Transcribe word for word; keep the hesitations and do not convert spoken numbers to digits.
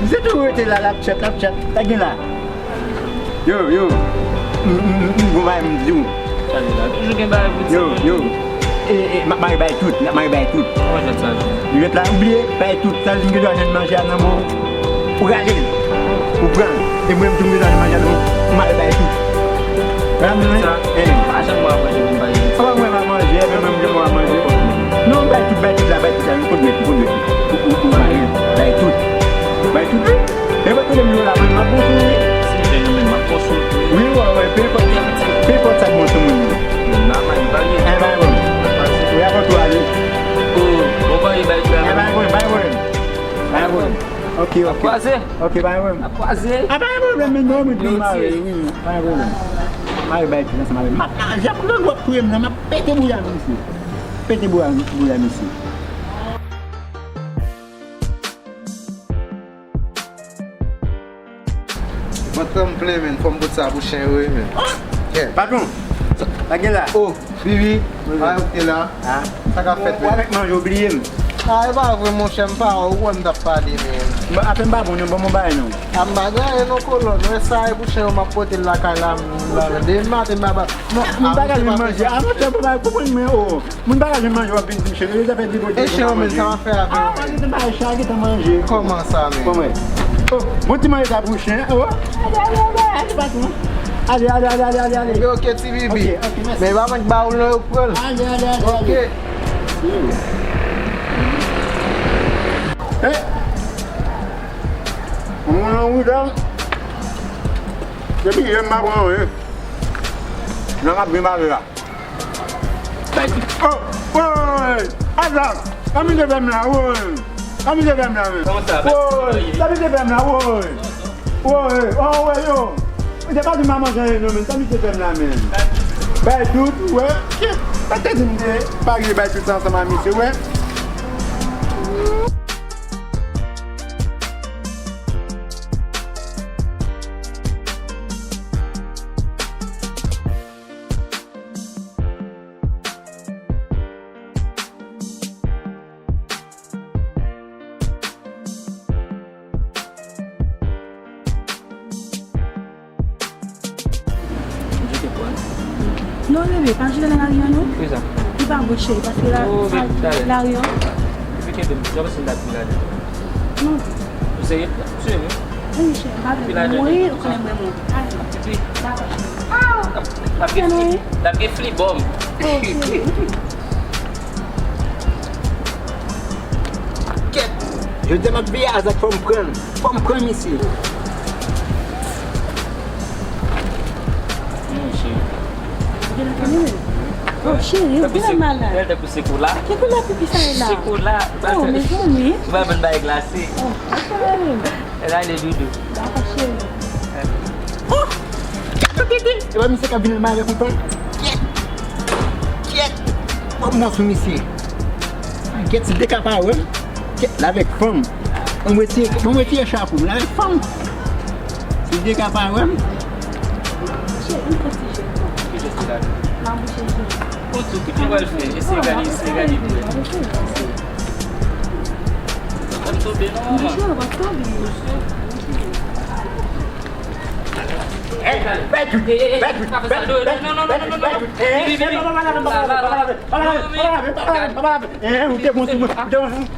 Misye toujou rete la, l ap chat, l ap chat. Sa gen la? Yo, yo. M, m, m, m, gon bagay m di w. Sa gen la? Toujou gen bagay pou di. Yo, yo. E, e, m ap mare bay tout, m ap mare bay tout. Kòman jan sa? Jwèt la, ou bliye, bay tout. Sa l di m gen dwa jwenn manje a nan men w. Ou rale l. Ou pran l. E mwen menm tou m gen dwa jwenn manje a nan men w. Ou mare bay tout. Sa? Eh. Pa janm wè manje pou m bay. Ou pa mwen pa manje, mwen menm jan mwen manje. Non, bay tout, bay tout la, bay tout la, nou konn mèt, nou konn mèt. Ou, ou, ou mare, bay tout. Bay tout. E pa kote m yo la, mwen, m ap bon sou li. Si jèn yo menm, m ap bon sou li. Wi, wè, wè, pe enpòt, pe enpòt sa k bon sou moun yo. Nòmal, li pa gen. Eh, bay bon. Wi, avan tou ale. Oh, bon, bay, bay, bay. Eh, bay bon, bay bon. Bay bon. Ok, ok. Ap kwaze. Ok, bay bon. Ap kwaze. Ah, bay bon, men non, men mare, wi, wi. Bay bon. Mare, bay tout ansanm avè m. M ap manje, ap nan gwòp touye m nan, m ap pete bouya misye. Pete bouya, bouya misye. Vant lan m plen, men, fò m pot sa pou chen yo, wi, men. Patwon, sa gen la? Oh, Bibi, a, ou te la? Ah. Sa k ap fèt, men? Ou avèk manje, ou bliye m. Ah, e pa vre, monchè, m pa wè, ou wè m t ap pale, men. Bon, afè m pa bon, non, ban m yon bagay, non. Ah, m pa gen anyen, non, kolòn. Wè sa, e pou chen yo, m ap pote l lakay la, m, la, demen maten, m pa, non, m pa ka jwenn manje. Ah, monchè, bon, bay, konprann mwen, oh. Moun pa ka jwenn manje, w ap vin di m chen. Yo, zafè di kote. E chen yo menm, sa w ap fè avè yo menm? Ah, manje, manje, manje. Kòman sa menm? Kòman? Oh, bon ti manje sa pou chen, oh. Ale, ale, ale, ale, ale, patwon. Ale, ale, ale, ale, ale, ale. Ok, ok, ti bibi. Ok, ok, mèsi. Men pa mank ba ou non, yo pran l. Ale, ale, ale, ale. Ok. Eh. Mwen nan wout la. Depi yè m pa pran anyen. Nan m ap gen mare la. Bay tout. Oh, woy! Azak! Sa misye fè m la, woy! Sa misye fè m la, men! Kòman sa? Woy! Sa misye fè m la, woy! Woy! Oh, woy, yo! Misye pa di m pa manje anyen, non, men sa misye fè m la, men! Bay tout, wè! Sa te di m te pa gen bay tout sa ansanm ak misye, wè! Non, bebe, pa jete nan lari an, non. Kisa? Li pa bon, cheri, paske la, oh, bebe, talè. Lari an. Bebe, kenbe m. Jan w panse m t ap vin la, non. Ou serye? Ou serye? Wi, cheri, m pa vle mouri, ou konnen mwen mouri. Dakò, cheri. Ah! L ap gen fli, l ap gen fli bò m. Oh, cheri. Kèt! Jodi a m ap veye Azak, fò m pran l. Fò m pran misye. Non, cheri. Oh, cheri, ou genlè malad. Lè l tankou se kola. Ki koulè pipi sa ye la? Se kola. Oh, mezanmi. Ou pa ban bagay glase. Oh, ok. Lè l ale doudou. Dakò, cheri. Oh! Kèt, kèt, kèt! E pa misye k ap vin mare kontan? Kèt! Kèt! Bon, bon, sou misye. Kèt, si te ka pa wè m. Kèt, la avèk fanm. Mwen retire, mwen retire chapo m, la avèk fanm. Si te ka pa wè m. Cheri, m pran ti je. Ki je sou la? Nan bouche je. Kontou, ki jan w pral fè? Eseye gade, eseye gade pou wè. Sa m tonbe non, manman. Monchè, w ap tonbe. Hey, bay tout, bay tout, bay tout, bay tout, bay tout, bay tout. Hey, hey, pa lave, pa lave, pa lave, pa lave, pa lave. Hey, ou te bon sou mwen, ou te bon sou mwen.